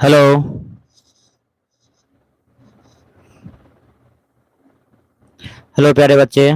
Hello. Hello प्यारे बच्चे।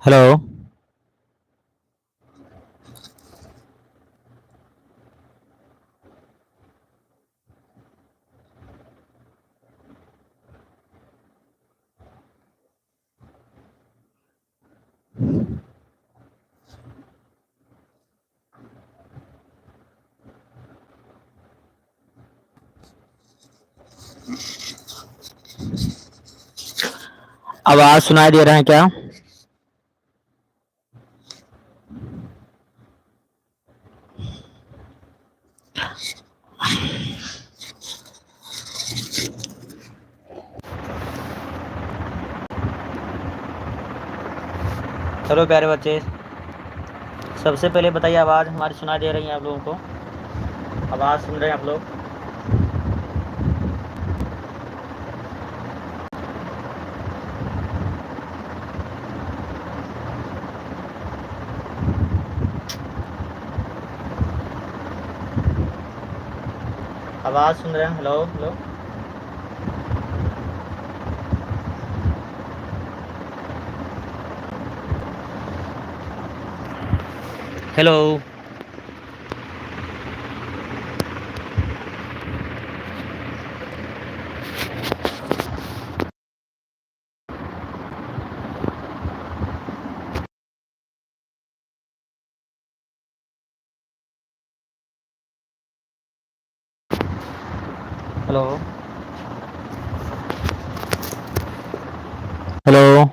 Hello. आवाज सुनाई दे रहा है क्या? चलो प्यारे बच्चे, सबसे पहले बताइए आवाज़ हमारी सुनाई दे रही है आप लोगों को? आवाज़ सुन रहे हैं आप लोग? आवाज़ सुन रहे हैं? Hello hello. Hello. Hello hello.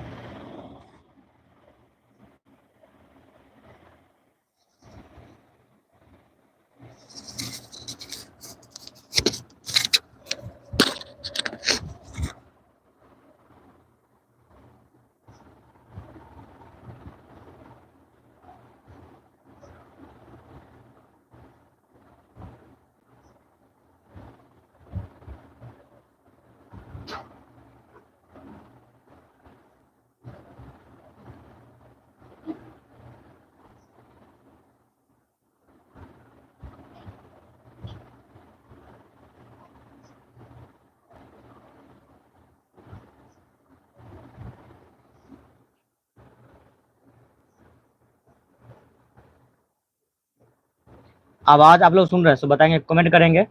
आवाज आप लोग सुन रहे हैं तो बताएंगे, कमेंट करेंगे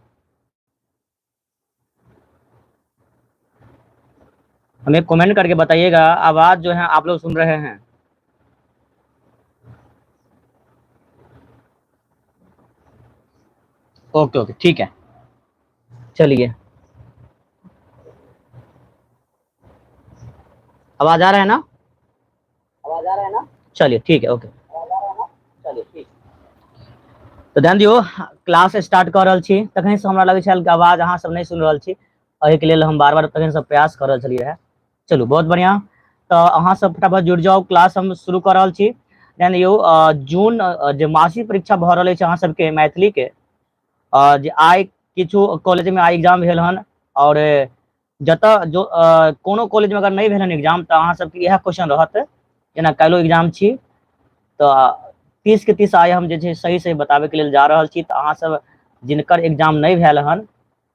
हमें, कमेंट करके बताइएगा आवाज जो है आप लोग सुन रहे हैं। ओके ओके ठीक है, चलिए आवाज आ रहा है ना? आवाज आ रहा है ना? चलिए ठीक है, ओके। आवाज आ रहा है ना? चलिए ठीक। तो ध्यान दियौ, क्लास स्टार्ट कर रहल छी तखन से हमरा लगै छल कि आवाज अहाँ सब नहीं सुन रहल छी, एहिके लेल हम बार बार तखन से प्रयास कर रहल छलियै रहए। चलू बहुत बढ़िया, तो अहाँ सब फटाफट जुड़ि जाउ, क्लास हम शुरू कर रहल छी। ध्यान दियौ, जून जे मासिक परीक्षा भऽ रहल अछि अहाँ सबके मैथिली के, जे आइ किछु कॉलेज में आइ एग्जाम भेल हन, और जतऽ जो कोनो कॉलेज में अगर नहीं भेल हन एग्जाम तऽ अहाँ सबके इएह क्वेश्चन रहत, जेना काल्हिो एग्जाम छी तऽ 30 के 30 आइ हम जे छै सही सही बताबैके लेल जा रहल छी। तऽ अहाँ सब जिनकर एग्जाम नहीं भेल हन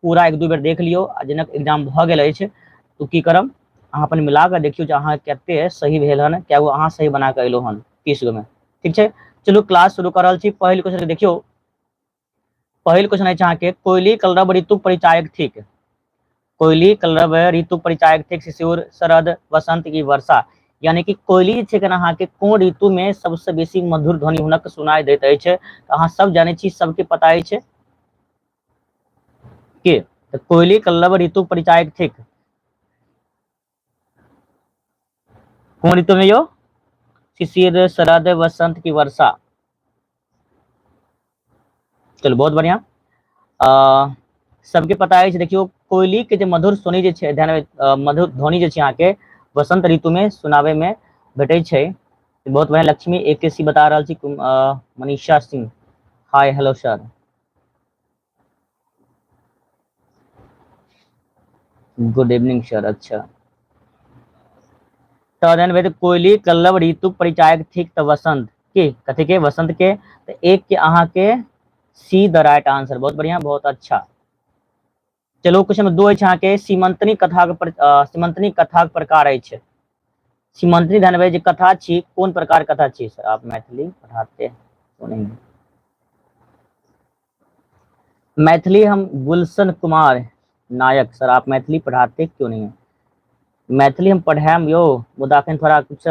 पूरा एक दू बेर देख लियौ, आ जिनक एग्जाम भऽ गेल अछि तऽ की करब अहाँ अपन मिला कऽ देखियौ जे अहाँ कते सही भेल हन, कए गो अहाँ सही बना कऽ एलहुँ हन 30 गो में। ठीक छै, चलू क्लास शुरू कर रहल छी। पहिल क्वेश्चन देखियौ, पहिल क्वेश्चन अछि अहाँके, कोयली कलरव ऋतु परिचायक थिक। कोयली कलरव ऋतु परिचायक थिक शिशिर, शरद, वसंत की वर्षा। यानी कि कोयली जे छै अहाँके कोन ऋतु में सबसे बेसी मधुर ध्वनि हुनक सुनाई दैत अछि? अहाँ सब जानै छी, सबके पता अछि के तऽ कोयली कल्लव ऋतु परिचायक थिक। कोन ऋतु में यौ? शिशिर, शरद, वसंत की वर्षा? चलू बहुत बढ़िया। सबके पता अछि। देखियौ, कोयली के जे मधुर ध्वनि जे छै, ध्यान, मधुर ध्वनि जे छै अहाँके वसंत ऋतु में सुनाबै में भेटै छै। बहुत बढ़िया। लक्ष्मी एक के सी बता रहल छी। Manisha Singh, hi hello sir, good evening sir. अच्छा, तऽ ध्यान, कोयली कल्लव ऋतु परिचायक थिक, तऽ वसंत के कथी के? वसंत के। तऽ एक के अहाँके सी द राइट आंसर। बहुत बढ़िया, बहुत अच्छा। चलू, क्वेश्चन नंबर 2 अछि अहाँके सीमंतनी कथाक, सीमंतनी कथाक प्रकार अछि। सीमंतनी, ध्यान जे कथा छी, कोन प्रकार कथा छी? सर आप मैथिली पढ़ाते तो नहीं? मैथिली हम गुलशन कुमार नायक, सर आप मैथिली पढ़ाते क्यों नहीं? मैथिली हम पढ़ायब यौ, मुदा अखन थोड़ा कुछ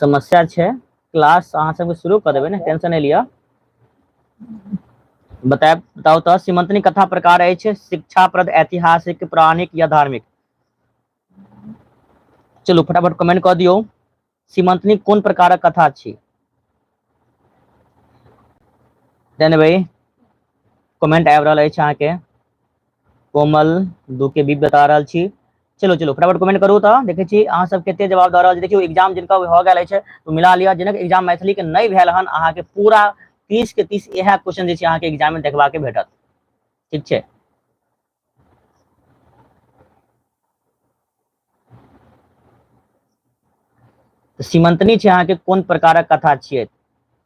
समस्या छै। क्लास अहाँ सबके शुरू कऽ देबै ने, टेंशन नहि लिअ। बतायब, बताउ तऽ सीमंतनी कथा प्रकार अछि शिक्षाप्रद, ऐतिहासिक, पौराणिक या धार्मिक? चलू फटाफट कमेंट कऽ दियौ, सीमंतनी कोन प्रकारक कथा छी? भाई कमेंट आबि रहल अछि अहाँके। कोमल 2 के बी बता रहल छी। चलो चलो, फटाफट कमेंट करू तऽ देखै छी अहाँ सब कते जवाब दऽ रहल छी। देखियौ, एग्जाम जिनका भऽ गेल अछि तऽ मिला लिअ, जिनक एग्जाम मैथिली के नहि भेल हन, अहाँके पूरा 30 के 30 इएह क्वेश्चन जे छै अहाँके एग्जाम में देखबाक भेटत। ठीक छै? तऽ सीमंतनी छै अहाँके कोन प्रकारक कथा छियै?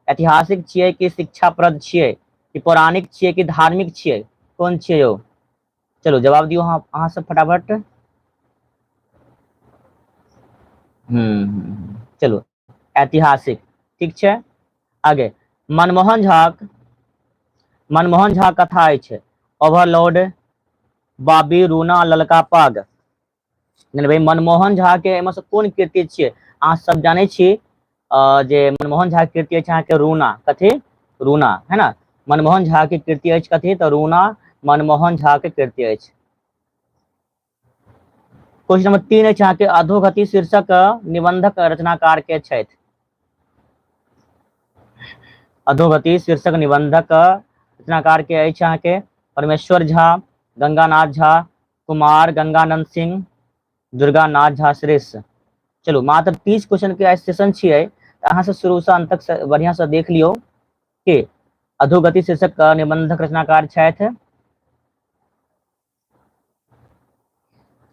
ऐतिहासिक छियै कि शिक्षाप्रद छियै कि पौराणिक छियै कि धार्मिक छियै? कोन छियै यौ? चलू, जवाब दियौ अहाँ अहाँ सब फटाफट। चलू, ऐतिहासिक, ठीक छै। आगे, मनमोहन झा कथा अछि ओवरलोड, बाबी, रूना, ललका पाग। भाई, मनमोहन झा के एहिमे से कोन कृति छियै? अहाँ सब जानै छी जे मनमोहन झा के कृति अछि अहाँके रूना। कथी? रूना, है ना? मनमोहन झा के कृति अछि कथी? तऽ रूना मनमोहन झा के कृति अछि। क्वेश्चन नंबर 3 अछि अहाँके अधोगति शीर्षक निबंधक रचनाकार के छथि? अधोगति शीर्षक निबंधक रचनाकार के अछि अहाँके? परमेश्वर झा, गंगानाथ झा, कुमार गंगानंद सिंह, दुर्गानाथ झा श्रेष्ठ। चलू, मात्र 30 क्वेश्चन के सेशन छियै, तऽ अहाँ सब शुरू से अंत तक बढ़िया से देख लियौ के अधोगति शीर्षक निबंधक रचनाकार छथि।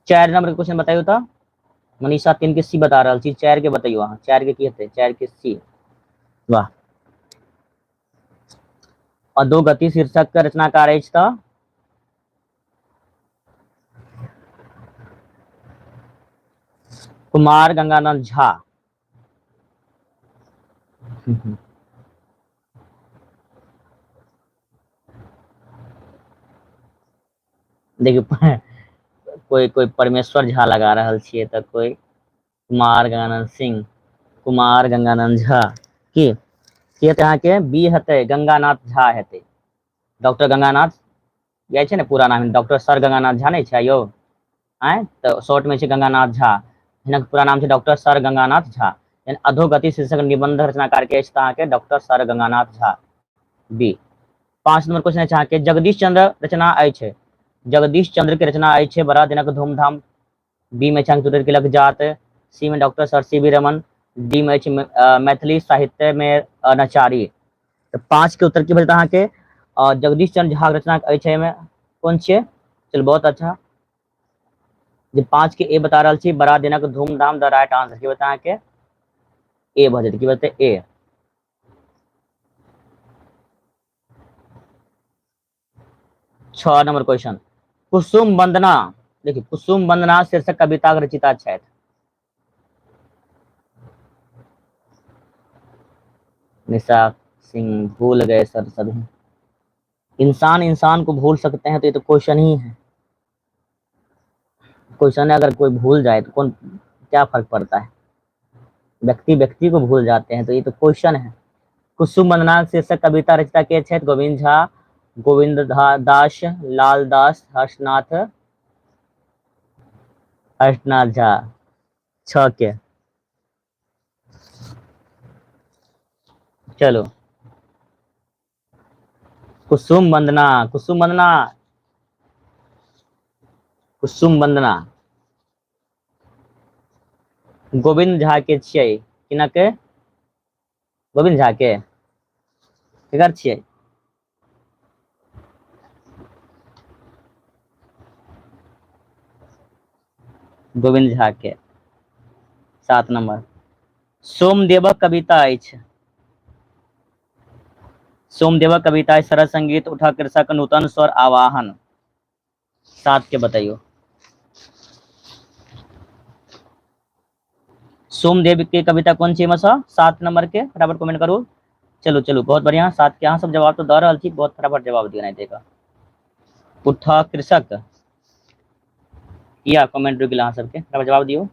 4 नंबर के क्वेश्चन बताइयो तऽ। मनीषा 3 के सी बता रहल छी। 4 के बतैयौ अहाँ, 4 के की हेतै? 4 के सी। वाह। अधोगति शीर्षक के रचनाकार अछि तऽ कुमार गंगानंद झा। देखियौ, कोई कोई परमेश्वर झा लगा रहल छियै तऽ कोई कुमार गंगानंद सिंह, कुमार गंगानंद झा। की की हेतै अहाँके? बी हेतै, गंगानाथ झा हेतै। डॉक्टर गंगानाथ जाइ छै ने पूरा नाम, डॉक्टर सर गंगानाथ झा नहि छै यौ? आँय, तऽ शॉर्ट में छै गंगानाथ झा। हिनक पूरा नाम छै डॉक्टर सर गंगानाथ झा। अधोगति शीर्षक निबंध रचनाकार के अछि तऽ अहाँके doctor sir Ganganath Jha, B. 5 number question अछि अहाँके जगदीश चंद्र रचना अछि। जगदीश चंद्र के रचना अछि बड़ा दिनक धूमधाम, बी में छै तिलक जात, सी में doctor sir C V Raman, D में अछि मैथिली साहित्य में नचारी। तऽ 5 के उत्तर की भेल अहाँके? जगदीश चंद्र झा रचना अछि, एहिमे कोन छियै? चलू, बहुत अच्छा। जे 5 के ए बता रहल छी, बड़ा दिनक धूमधाम द राइट आंसर। की बता अहाँके? ए भऽ जेतै। की बतै? ए। 6 नंबर क्वेश्चन, कुसुम वंदना। देखिए, कुसुम वंदना शीर्षक कविता के रचयिता छथि निशा सिंह। भूल गए सर सभी? इंसान इंसान को भूल सकते हैं, तो ये तो क्वेश्चन ही है। क्वेश्चन है, अगर कोई भूल जाए तो कौन क्या फर्क पड़ता है, व्यक्ति व्यक्ति को भूल जाते हैं, तो ये तो क्वेश्चन है। कुसुम वंदना शीर्षक कविता रचना के छथि? गोविंद झा, गोविंद दास, लाल दास, हर्षनाथ, हर्षनाथ झा। 6 के। चलो कुसुम वंदना, कुसुम वंदना, कुसुम वंदना गोविंद झा के छियै, किना के? गोविंद झा के केकर छियै? गोविंद झा के। 7 नंबर सोमदेवक कविता अछि। सोमदेवक कविता अछि सरस संगीत, उठा कृषक, नूतन स्वर, आवाहन। 7 के बताइयो। सोमदेव के कविता कोन छी एहिमे 7 नंबर के? फटाफट कमेंट करू। चलू चलू बहुत बढ़िया, 7 के अहाँ सब जवाब तो दऽ रहल छी, बहुत फटाफट जवाब दियौ नहीं देगा। उठा कृषक किया कमेंट रुकि गेल अहाँ सबके, फटाफट जवाब दियौ।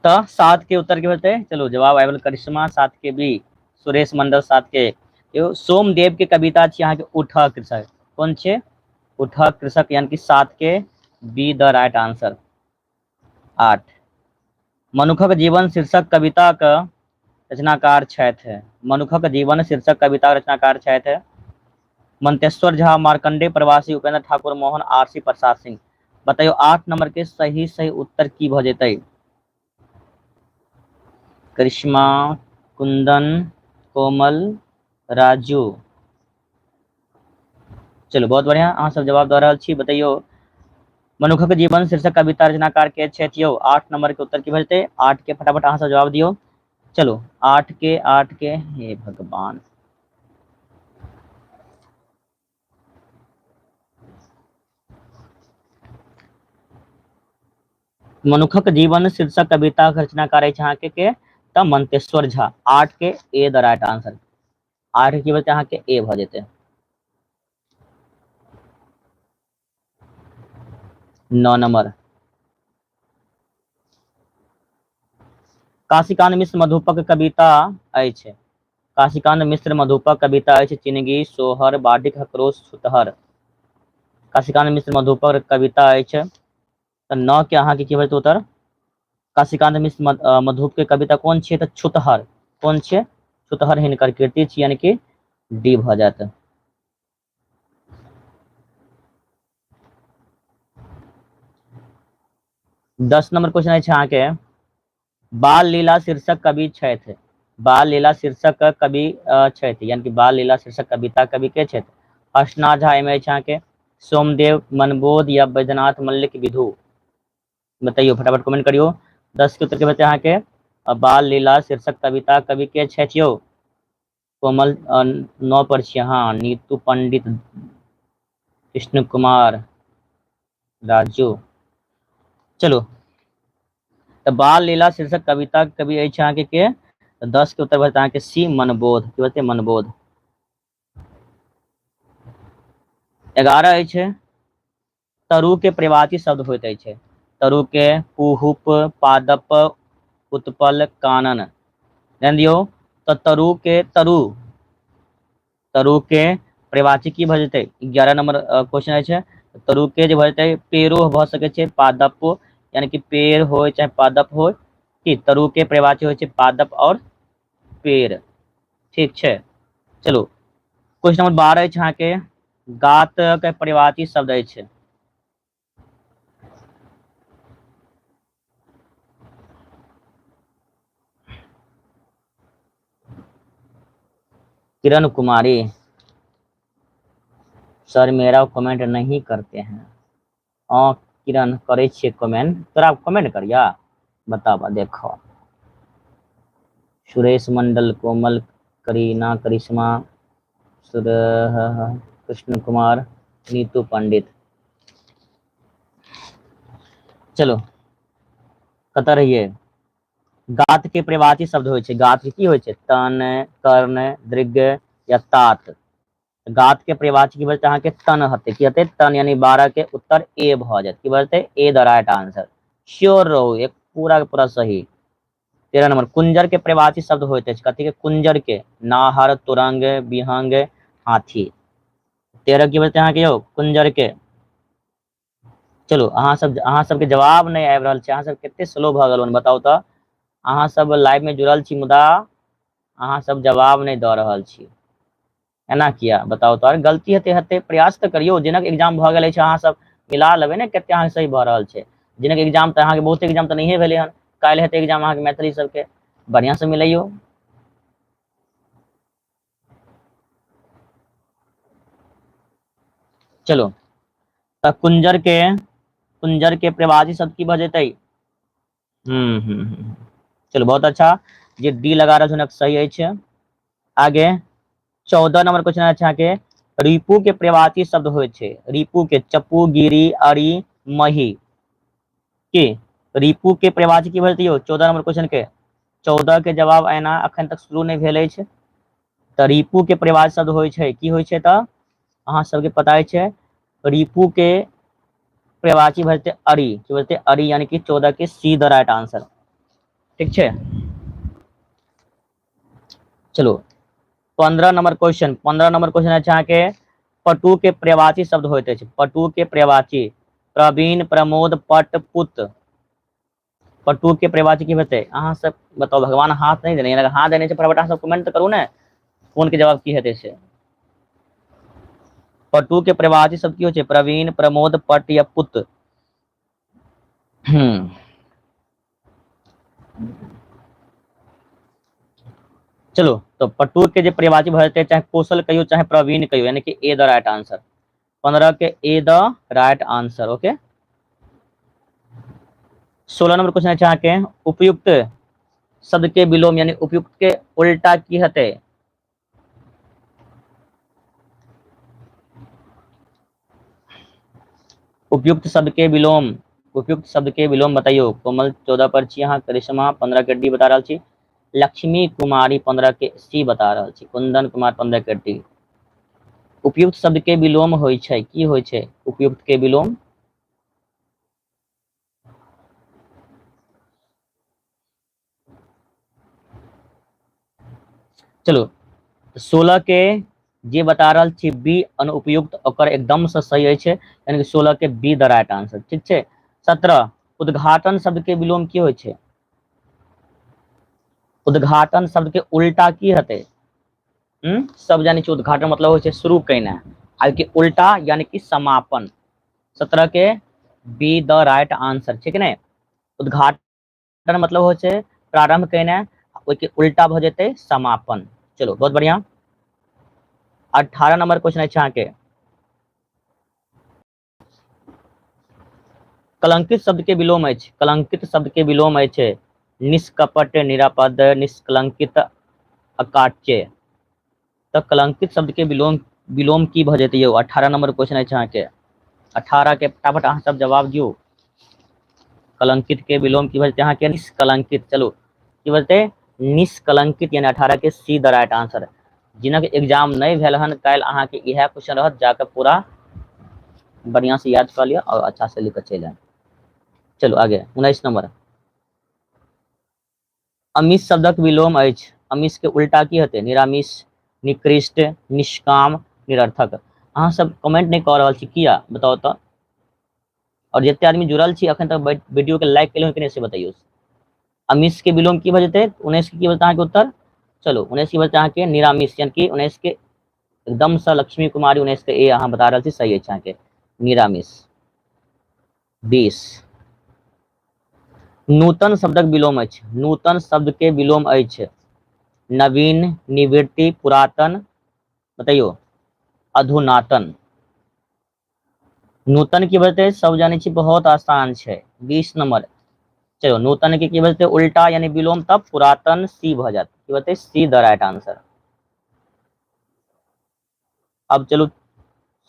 तऽ 7 के उत्तर की होतै? चलू जवाब आबि गेल करिश्मा 7 के बी, सुरेश मंडल 7 के। यौ सोमदेव के कविता छी अहाँके उठ कृषक, कोन छै? उठ कृषक, यानी कि 7 के बी the right answer. 8 मनुखक जीवन शीर्षक कविता के रचनाकार छथि। मनुखक जीवन शीर्षक कविता रचनाकार छथि मंतेश्वर झा, मार्कंडेय प्रवासी, उपेंद्र ठाकुर मोहन, आरसी प्रसाद सिंह। बताइयो 8 नंबर के सही सही उत्तर की भऽ जेतै? करिश्मा, कुंदन, कोमल, राजू। चलू बहुत बढ़िया, अहाँ सब जवाब दऽ रहल छी। बताइयो मनुखक जीवन शीर्षक कविता रचनाकार के छथि यौ? 8 नंबर के उत्तर की भऽ जेतै? 8 के फटाफट अहाँ सब जवाब दियौ। चलू 8 के, 8 के, हे भगवान। मनुखक जीवन शीर्षक कविता रचनाकार अछि अहाँके के? तऽ मंतेश्वर झा। 8 के ए the right answer. 8 की बचते अहाँके ए भऽ जेतै। 9 नंबर काशीकांत मिश्र मधुपक कविता अछि। काशीकांत मिश्र मधुपक कविता अछि चिनगी, सोहर, बाढ़िक हकरोस, छुतहर। काशीकांत मिश्र मधुपक कविता अछि। तऽ 9 के अहाँके की भऽ उत्तर? काशीकांत मिश्र मधुप के कविता कोन छियै? तऽ छुतहर। कोन छियै? छुतहर हिनकर कृति छी, यानी कि डी भऽ जायत। 10 नंबर क्वेश्चन अछि अहाँके, बाल लीला शीर्षक कवि छथि। बाल लीला शीर्षक कवि छथि, यानी कि बाल लीला शीर्षक कविता कवि के छथि? हर्षनाथ झा एहिमे अछि अहाँके, सोमदेव, मनबोध या बैद्यनाथ मल्लिक विधु। बताइयो फटाफट कमेंट करियो। 10 के उत्तर के बचे अहाँके, बाल लीला शीर्षक कविता कवि के छथि यौ? कोमल 9 पर छी अहाँ, नीतू पंडित, कृष्ण कुमार, राजू। चलो तऽ बाल लीला शीर्षक कविता कवि अछि अहाँके के? 10 के उत्तर भऽ अहाँके सी मनबोध। की बतै? मनबोध। 11 अछि, तरु के परिवाची शब्द होइत अछि। तरु के कुहुप, पादप, उत्पल, कानन। ध्यान दियौ, तऽ तरु के, तरु, तरु के परिवाची की भऽ जेतै? 11 नंबर क्वेश्चन अछि, तरु के जे भऽ जेतै पेड़ो भऽ सकै छै, पादप, यानी कि पेड़ हो चाहे पादप हो, कि तरु के परिवाची होइ छै पादप और पेड़। ठीक छै। चलू क्वेश्चन नंबर 12 अछि अहाँके, गात के परिवाची शब्द अछि। किरण कुमारी सर मेरा कमेंट नहीं करते हैं। हाँ किरण करै छियै कमेंट, तोरा कमेंट करिया बताबऽ। देखो सुरेश मंडल, कोमल, करीना, करिश्मा, सुर, कृष्ण कुमार, नीतू पंडित। चलो कतऽ रहियै? गात के पर्यायवाची शब्द होइ छै। गात के की होइ छै? तन, कर्ण, दृग या तात। गात के पर्यायवाची की बजतै अहाँके? तन हेतै। की हेतै? तन, यानी 12 के उत्तर ए भऽ जायत। की बजतै? A the right answer. Sure रहू, एक पूरा के पूरा सही। 13 नंबर, कुंजर के पर्यायवाची शब्द होइत अछि। कथी के? कुंजर के। नाहर, तुरंग, विहंग, हाथी। 13 की बजतै अहाँके यौ? कुंजर के। चलू, अहाँ सबके जवाब नहि आबि रहल छै। अहाँ सब कते स्लो भऽ गेलहुँ, बताउ तऽ। अहाँ सब लाइव में जुड़ल छी, मुदा अहाँ सब जवाब नहि दऽ रहल छी। एना किया, बताउ तऽ? गलती हेतै हेतै, प्रयास तऽ करियौ। जिनक एग्जाम भऽ गेल अछि, अहाँ सब मिला लेबै ने कते अहाँके सही भऽ रहल छै। जिनक एग्जाम तऽ अहाँके बहुत एग्जाम तऽ नहिए भेलै हन, काल्हि हेतै एग्जाम अहाँके मैथिली सबके, बढ़िआँ से मिलैयौ। चलो, तऽ कुंजर के पर्यायवाची शब्द की भऽ जेतै? हम्म हम्म हम्म चलो, बहुत अच्छा। जे डी लगा रहल छै, सही अछि। आगे 14 नंबर क्वेश्चन अछि अहाँके, रिपु के पर्यायवाची शब्द होइ छै। रिपु के चप्पू, गिरी, अरी, मही। की रिपु के पर्यायवाची की भऽ जेतै यौ? 14 नंबर क्वेश्चन के, 14 के जवाब एना अखन तक शुरू नहि भेल अछि। तऽ रिपु के पर्यायवाची शब्द होइ छै, की होइ छै? तऽ अहाँ सबके पता छै, रिपु के पर्यायवाची भऽ जेतै अरी। की भऽ जेतै? अरी, यानी कि 14 के सी द राइट आंसर। ठीक छै। चलो, 15 नंबर क्वेश्चन। 15 नंबर क्वेश्चन अछि अहाँके, पटु के पर्यायवाची शब्द होइत अछि। पटु के पर्यायवाची प्रवीण, प्रमोद, पट, पुत। पटु के पर्यायवाची की हेतै? अहाँ सब बताउ। भगवान हाथ नहि देने, अगर हाथ देने छै, फटाफट अहाँ सब कमेंट करू ने, कोन के जवाब की हेतै से। पटु के पर्यायवाची शब्द की होइ छै? प्रवीण, प्रमोद, पट या पुत। चलो, तो पटु के जे पर्यायवाची भऽ जेतै, चाहे कौशल कहियो, चाहे प्रवीण कहियो, यानी कि ए द राइट आंसर। 15 के A the right answer. Okay, 16 number question अछि अहाँके, उपयुक्त शब्द के विलोम, यानी उपयुक्त के उल्टा की हेतै? उपयुक्त शब्द के विलोम, उपयुक्त शब्द के विलोम बताइयो। कोमल 14 पर छी अहाँ, करिश्मा 15 के डी बता रहल छी, लक्ष्मी कुमारी 15 के सी बता रहल छी, कुंदन कुमार 15 के डी। उपयुक्त शब्द के विलोम होइ छै, की होइ छै उपयुक्त के विलोम? चलो, 16 के जे बता रहल छी बी अनुपयुक्त, ओकर एकदम से सही अछि, यानी कि 16 के बी द राइट आंसर। ठीक छै। 17, उद्घाटन शब्द के विलोम की होइ छै? उद्घाटन शब्द के उल्टा की हेतै? सब जानै छी, उद्घाटन मतलब होइ छै शुरू केनाइ, आ के उल्टा यानी कि समापन। 17 के बी द राइट आंसर। ठीक ने? उद्घाटन मतलब होइ छै प्रारंभ केनाइ, ओहिके उल्टा भऽ जेतै समापन। चलो, बहुत बढ़िया। 18 नंबर क्वेश्चन अछि अहाँके, कलंकित शब्द के विलोम अछि। कलंकित शब्द के विलोम अछि निष्कपट, निरापद, निष्कलंकित, अकाट्य। तऽ कलंकित शब्द के विलोम विलोम की भऽ जेतै यौ? 18 नंबर क्वेश्चन अछि अहाँके। 18 के फटाफट अहाँ सब जवाब दियौ। कलंकित के विलोम की भऽ जेतै अहाँके? निष्कलंकित। चलू, की भऽ जेतै? निष्कलंकित, यानी 18 के सी द राइट आंसर। जिनक एग्जाम नहि भेल हन, काल्हि अहाँके इएह क्वेश्चन रहत। जाकऽ पूरा बढ़िया से याद कऽ लिअ और अच्छा से लिख कऽ चलि आयब। चलू आगे, 19 नंबर, अमिष शब्दक विलोम अछि। अमिष के उल्टा की हेतै? निरामिष, निकृष्ट, निष्काम, निरर्थक। अहाँ सब कमेंट नहि कऽ रहल छी, किया, बताउ तऽ? और जते आदमी जुड़ल छी, अखन तक वीडियो के लाइक केलहुँ कि नहि, से बतैयौ। अमिष के विलोम की भऽ जेतै? 19 के की भऽ जेतै अहाँके उत्तर? चलो, 19 की भऽ जेतै अहाँके? निरामिष, यानी कि 19 के एकदम से लक्ष्मी कुमारी 19 के ए अहाँ बता रहल छी, सही अछि अहाँके निरामिष। 20, नूतन शब्दक विलोम अछि। नूतन शब्द के विलोम अछि नवीन, निवृत्ति, पुरातन, बतैयौ, अधुनातन। नूतन की बजतै? सब जानै छी, बहुत आसान छै 20 नंबर। चलो, नूतन के की बजतै उल्टा यानी विलोम? तब पुरातन, सी भऽ जायत। की बजतै? C the right answer. अब चलू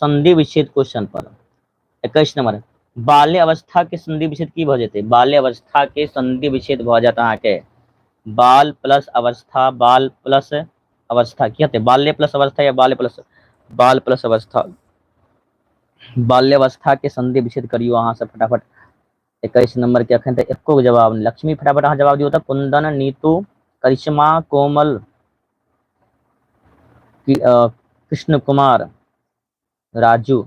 संधि विच्छेद क्वेश्चन पर। 21 नंबर, बाल्य अवस्था के संधि विच्छेद की भऽ जेतै? बाल्य अवस्था के संधि विच्छेद भऽ जायत अहाँके बाल प्लस अवस्था, बाल प्लस अवस्था की हेतै? बाल्य प्लस अवस्था या बाल्य प्लस, बाल प्लस अवस्था। बाल्यावस्था के संधि विच्छेद करियो अहाँ सब फटाफट। 21 नंबर के अखन तक एको जवाब नहीं। लक्ष्मी फटाफट अहाँ जवाब दियौ तऽ। कुंदन, नीतू, करिश्मा, कोमल, कृष्ण कुमार, राजू।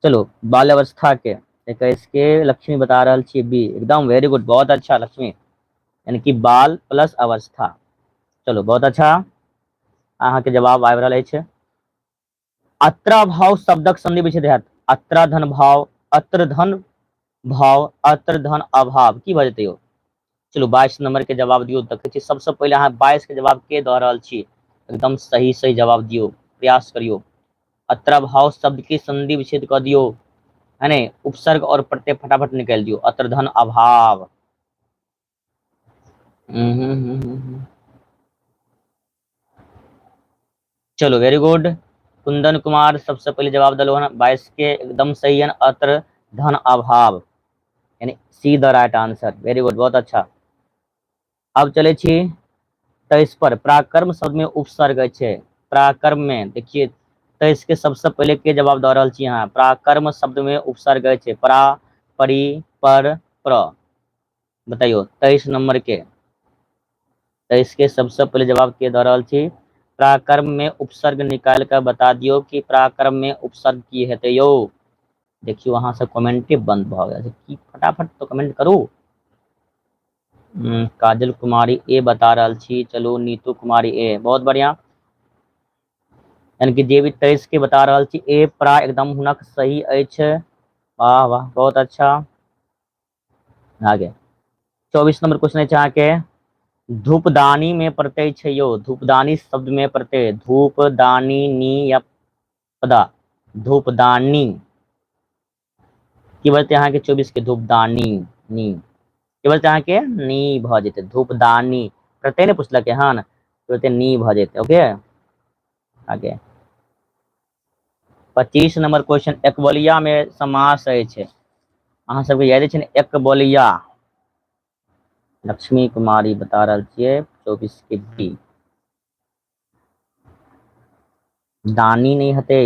चलो बाल्यावस्था के 21 के लक्ष्मी बता रहल छी बी, एकदम वेरी गुड, बहुत अच्छा लक्ष्मी, यानी कि बाल प्लस अवस्था। चलो बहुत अच्छा अहाँके जवाब आबि रहल अछि। अत्राभाव शब्दक संधि विच्छेद हैत अत्रा धन भाव, अत्र धन भाव, अत्र धन अभाव, की भऽ जेतै यौ? चलू 22 नंबर के जवाब दियौ। देखै छी सबसँ पहिले अहाँ 22 के जवाब के दऽ रहल छी, एकदम सही सही जवाब दियौ, प्रयास करियौ। अत्राभाव शब्द के संधि विच्छेद कऽ दियौ, है ने? उपसर्ग और प्रत्यय फटाफट निकालि दियौ। अत्र धन अभाव। चलो वेरी गुड कुंदन कुमार, सबसे पहले जवाब दिलो हन 22 के, एकदम सही है, अत्र धन अभाव, यानी C the right answer, very good, बहुत अच्छा। अब चले छी 23 पर। पराक्रम शब्द में उपसर्ग अछि, पराक्रम में देखिए 23 के सबसे पहले के जवाब दऽ रहल छी अहाँ। पराक्रम शब्द में उपसर्ग अछि, परा, परी, पर, प्र। बताइयो 23 नंबर के, 23 के सबसे पहले जवाब के दऽ रहल छी। पराक्रम में उपसर्ग निकाल के बता दियो कि पराक्रम में उपसर्ग की हेतै यौ। देखियो अहाँ सब कमेंटे बंद भऽ गेल की, फटाफट तो कमेंट करू। काजल कुमारी ए बता रहल छी, चलू नीतू कुमारी ए, बहुत बढ़िया, यानी कि जे भी 23 के बता रहल छी ए परा एकदम हुनक सही अछि, वाह वाह बहुत अच्छा। आगे 24 नंबर क्वेश्चन अछि अहाँके, धूपदानी में प्रत्यय छै यौ, धूपदानी शब्द में प्रत्यय, धूपदानी नी या पदा, धूपदानी की बजते अहाँके 24 के, धूपदानी नी की बजते अहाँके नी भऽ जेतै, धूपदानी प्रत्यय ने पुछलकै हन, बजते नी भऽ जेतै। ओके आगे 25 नंबर क्वेश्चन, एकबोलिया में समास अछि, अहाँ सबके याद अछि ने एकबोलिया? लक्ष्मी कुमारी बता रहल छियै 24 के बी। दानी नहीं हेतै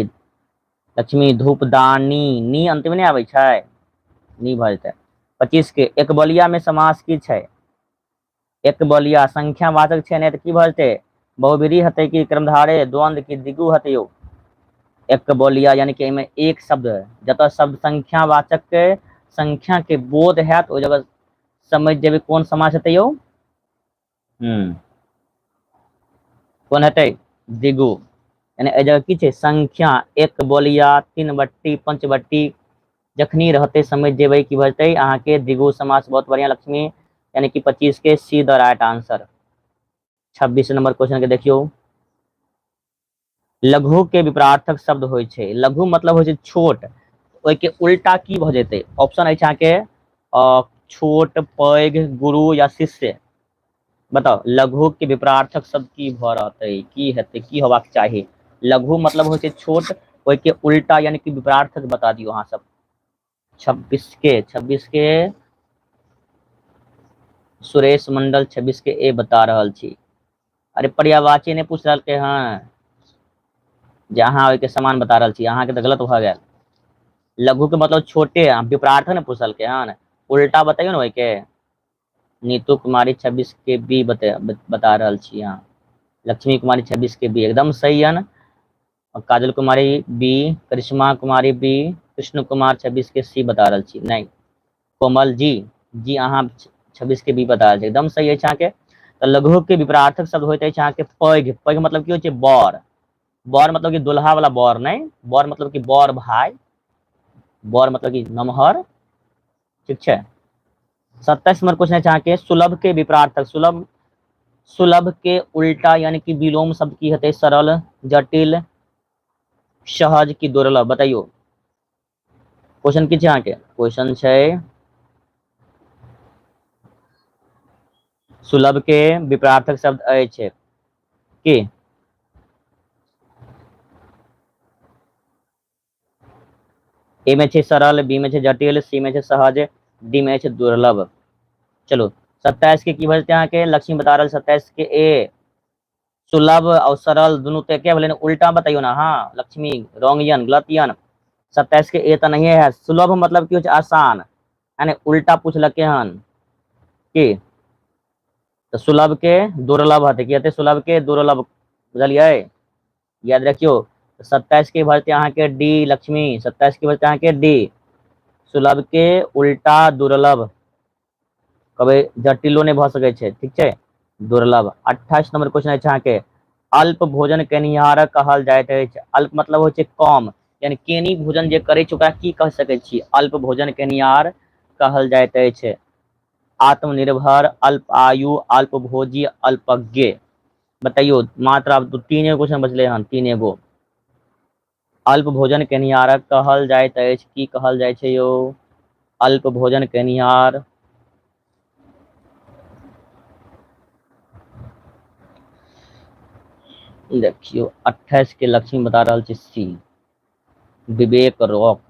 लक्ष्मी, धूपदानी नी अंत में नहीं आबै छै, नी भऽ जेतै। 25 के एकबोलिया में समास की छै? एकबोलिया संख्यावाचक छै ने, तऽ की भऽ जेतै? बहुव्रीहि हेतै कि क्रमधारे, द्वंद्व कि द्विगु हेतै यौ? एकबोलिया यानी कि एहिमे एक शब्द, जतऽ शब्द संख्यावाचक के संख्या के बोध हैत ओहि जगह समझ जेबै कोन समास हेतै यौ। कोन हेतै? द्विगु। यानी एहि जगह की छै? संख्या, एक बोलिया, तीन बट्टी, पंच बट्टी जखनी रहते समझ जेबै की भऽ जेतै अहाँके द्विगु समास। बहुत बढ़िया लक्ष्मी, यानी कि 25 के C the right answer. 26 number question के देखियौ, लघु के विपरार्थक शब्द होइ छै, लघु मतलब होइ छै छोट, ओहि के उल्टा की भऽ जेतै? ऑप्शन अछि अहाँके छोट, पैघ, गुरु या शिष्य। बताउ लघु के विपरार्थक शब्द की भऽ रहतै, की हेतै, की होबाक चाही? लघु मतलब होइ छै छोट, ओहि के उल्टा यानी कि विपरार्थक बता दियौ अहाँ सब। 26 के सुरेश मंडल 26 के ए बता रहल छी। अरे पर्यायवाची नहि पूछ रहलकै हँ, जे अहाँ ओहिके समान बता रहल छी, अहाँके तऽ गलत भऽ गेल। लघु के मतलब छोटे, विपरार्थक ने पूछलकै हन, उल्टा बतैयौ ने ओहिके। नीतू कुमारी 26 के बी बता रहल छी अहाँ। लक्ष्मी कुमारी 26 के बी एकदम सही है न। और काजल कुमारी बी, करिश्मा कुमारी बी, कृष्ण कुमार 26 के सी बता रहल छी। नहीं कोमल जी, जी अहाँ 26 के बी बता रहल छी, एकदम सही अछि अहाँके। तऽ लघु के विपरार्थक शब्द होइत अछि अहाँके पैघ। पैघ मतलब की होइ छै? बर। बर मतलब कि दुल्हा वाला बर नहीं, बर मतलब कि बर भाई, बर मतलब कि नमहर, ठीक छै। 27 नंबर क्वेश्चन अछि अहाँके, सुलभ के विपरार्थक, सुलभ, सुलभ के उल्टा यानी कि विलोम शब्द की हेतै? सरल, जटिल, सहज की दुर्लभ? बताइयो क्वेश्चन की छै अहाँके। क्वेश्चन छै सुलभ के विपरार्थक शब्द अछि की? ए में छै सरल, बी में छै जटिल, सी में छै सहज, डी में छै दुर्लभ। चलू 27 के की भऽ जेतै अहाँके? लक्ष्मी बता रहल 27 के ए, सुलभ और सरल दुनू तऽ एके भेलै ने, उल्टा बतैयौ ने अहाँ लक्ष्मी, रॉन्ग यन गलत यन। 27 के ए तऽ नहिए है। सुलभ मतलब की होइ छै? आसान, यानी उल्टा पूछलकै हन की, तऽ सुलभ के दुर्लभ हेतै। की हेतै? सुलभ के दुर्लभ, बुझलियै? याद रखियौ। 27 के भऽ जेतै अहाँके डी लक्ष्मी, 27 के भऽ जेतै अहाँके डी, सुलभ के उल्टा दुर्लभ, कहबै जटिलो नहि भऽ सकै छै, ठीक छै, दुर्लभ। 28 नंबर क्वेश्चन अछि अहाँके, अल्प भोजन केनिहार कहल जाइत अछि। अल्प मतलब होइ छै कम, यानी केनी भोजन जे करै छै ओकरा की कहि सकै छी? अल्प भोजन केनिहार कहल जाइत अछि। आत्मनिर्भर, अल्प आयु, अल्पभोजी, अल्पज्ञ। बतैयौ, मात्र आब 3 गो क्वेश्चन बचलै हन, 3 गो। अल्प भोजन केनिहार कहल जाइत अछि, की कहल जाइ छै यौ? अल्प भोजन केनिहार, देखियौ 28 के लक्ष्मी बता रहल छै सी, विवेक रॉक।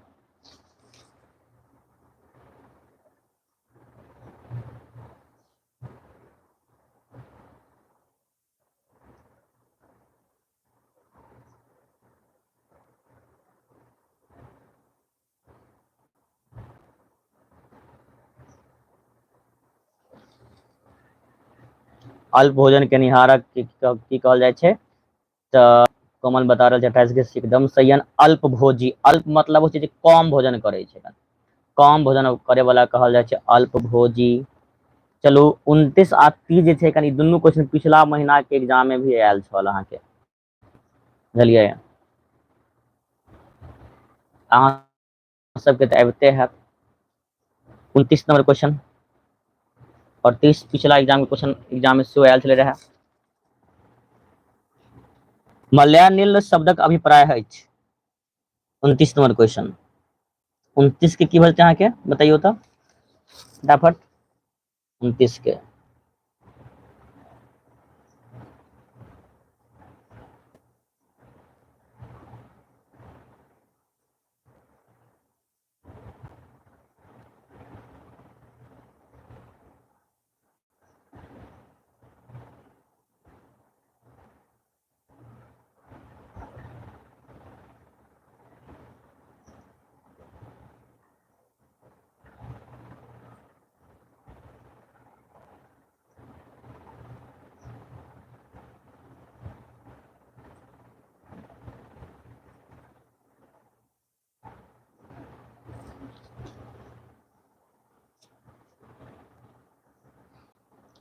अल्प भोजन केनिहारक की कहल जाइ छै? तऽ कोमल बता रहल छै 28 के एकदम सही है। अल्प भोजी, अल्प मतलब होइ छै जे कम भोजन करै छै, कम भोजन करे वाला कहल जाइ छै अल्प भोजी। चलू 29 आ 30 जे छै कनि दुनू क्वेश्चन पिछला महीना के एग्जाम में भी आयल छल अहाँके, बुझलियै? अहाँ सबके तऽ आबिते हैत। 29 नंबर क्वेश्चन और 30 पिछला एग्जाम के क्वेश्चन एग्जाम में सेहो आयल छलै रहए। मलयानिल शब्दक अभिप्राय अछि। 29 नंबर क्वेश्चन, 29 के की भेल अहाँके बतैयौ तऽ फटाफट। 29 के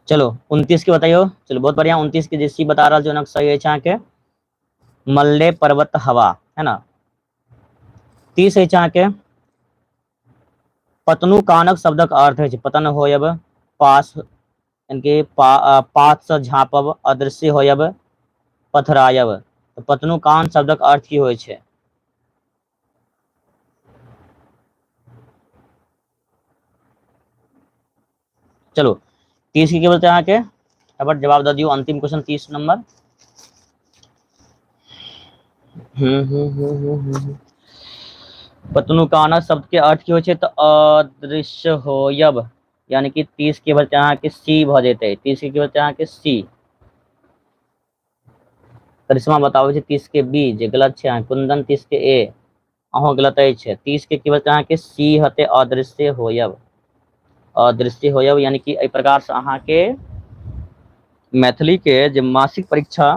चलो 29 के बताइयो। चलो बहुत बढ़िया, 29 के जे सी बता रहल छै सही अछि अहाँके, मल्ले पर्वत हवा, है ना। 30 अछि अहाँके, पतनुकानक शब्दक अर्थ अछि पतन होयब, पास यानी कि पात से झाँपब, अदृश्य होयब, पथरायब। तऽ पतनुकान शब्दक अर्थ की होइ छै? चलो 30 की बोलते हैं अहाँके, फटाफट जवाब दऽ दियौ। अंतिम क्वेश्चन 30 नंबर। पतनुकान शब्द के अर्थ की होइ छै? तऽ अदृश्य होयब, यानी कि 30 के बोलते अहाँके सी भऽ जेतै। 30 के बोलते अहाँके सी। करिश्मा बताबै छै 30 के बी, जे गलत छै। अहाँ कुंदन 30 के ए, अहूँ गलत अछि। 30 के की बोलते अहाँके सी हेतै, अदृश्य होयब, अदृश्य होयब। यानी कि एहि प्रकार से अहाँके मैथिली के जे मासिक परीक्षा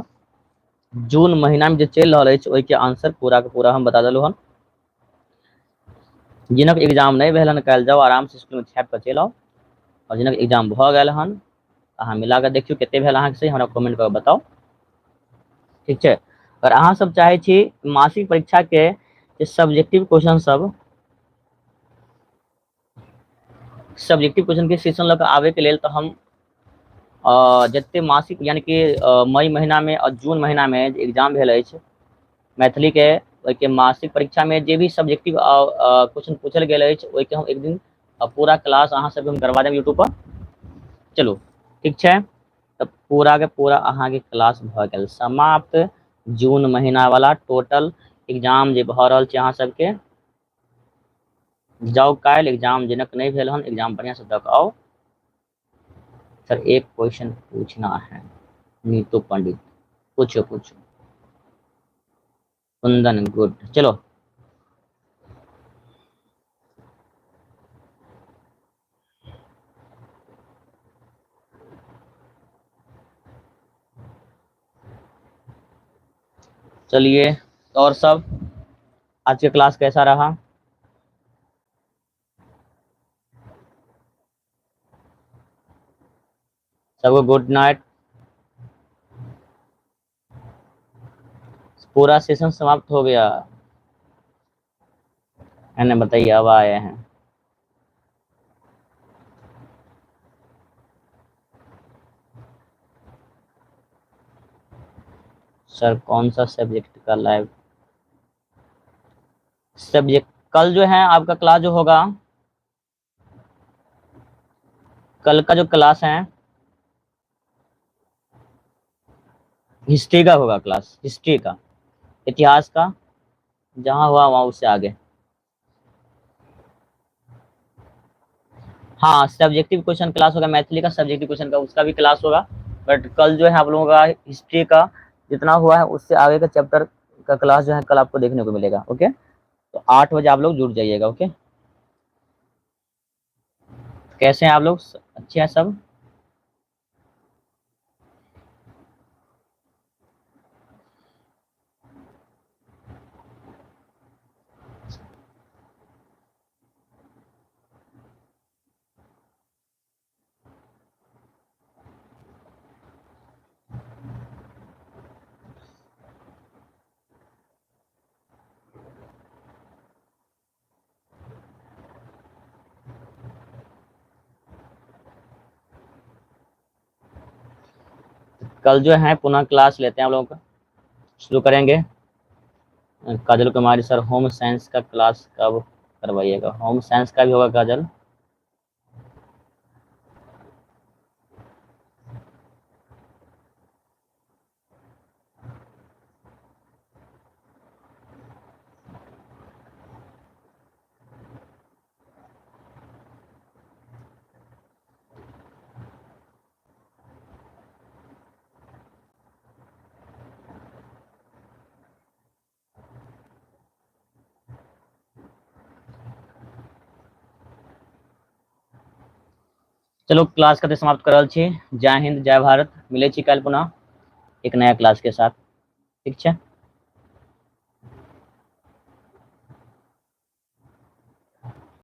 जून महीना में जे चलि रहल अछि ओहिके आंसर पूरा के पूरा हम बता देलहुँ हन। जिनक एग्जाम नहि भेल हन काल्हि जाउ आराम से स्कूल में छापि कऽ चलि आउ, और जिनक एग्जाम भऽ गेल हन अहाँ मिला कऽ देखियौ कते भेल अहाँके से हमरा कमेंट कऽ बताउ, ठीक छै। अगर अहाँ सब चाहै छी मासिक परीक्षा के सब्जेक्टिव क्वेश्चन सब, सब्जेक्टिव क्वेश्चन के सेशन लऽ कऽ आबे के लेल, तऽ हम जते मासिक यानी कि मई महीना में और जून महीना में एग्जाम भेल अछि मैथिली के, ओहिके मासिक परीक्षा में जे भी सब्जेक्टिव क्वेश्चन पूछल गेल अछि ओहिके हम एक दिन पूरा क्लास अहाँ सबके हम करवा देब यूट्यूब पर। चलू ठीक छै, तऽ पूरा के पूरा अहाँके क्लास भऽ गेल समाप्त। जून महीना वाला टोटल एग्जाम जे भऽ रहल छै अहाँ सबके, जाउ काल्हि एग्जाम जिनक नहि भेल हन, एग्जाम बढ़िया से दऽ कऽ आउ। सर एक क्वेश्चन पूछना है, नीतू पंडित, पूछो पूछो। कुंदन गुड, चलो चलिए। और सब आज के क्लास कैसा रहा? सबको गुड नाइट। पूरा सेशन समाप्त हो गया, मैंने बताइए अब आए हैं। सर कौन सा सब्जेक्ट का लाइव सब्जेक्ट? कल जो है आपका क्लास जो होगा, कल का जो क्लास है हिस्ट्री का होगा क्लास, हिस्ट्री का, इतिहास का, जहां हुआ वहां उससे आगे। हाँ सब्जेक्टिव क्वेश्चन क्लास होगा, मैथिली का सब्जेक्टिव क्वेश्चन का उसका भी क्लास होगा। बट कल जो है आप लोगों का हिस्ट्री का जितना हुआ है उससे आगे का चैप्टर का क्लास जो है कल आपको देखने को मिलेगा। ओके, तो 8 बजे आप लोग जुड़ जाइएगा। ओके, कैसे हैं आप लोग? अच्छे हैं सब? कल जो है पुनः क्लास लेते हैं आप लोगों का, शुरू करेंगे। Kajal Kumari sir home science का क्लास कब करवाइएगा? होम साइंस का भी होगा काजल। चलो क्लास कते समाप्त कर रहल छी। जय हिंद जय भारत। मिले छी काल्हि पुनः एक नया क्लास के साथ। ठीक छै।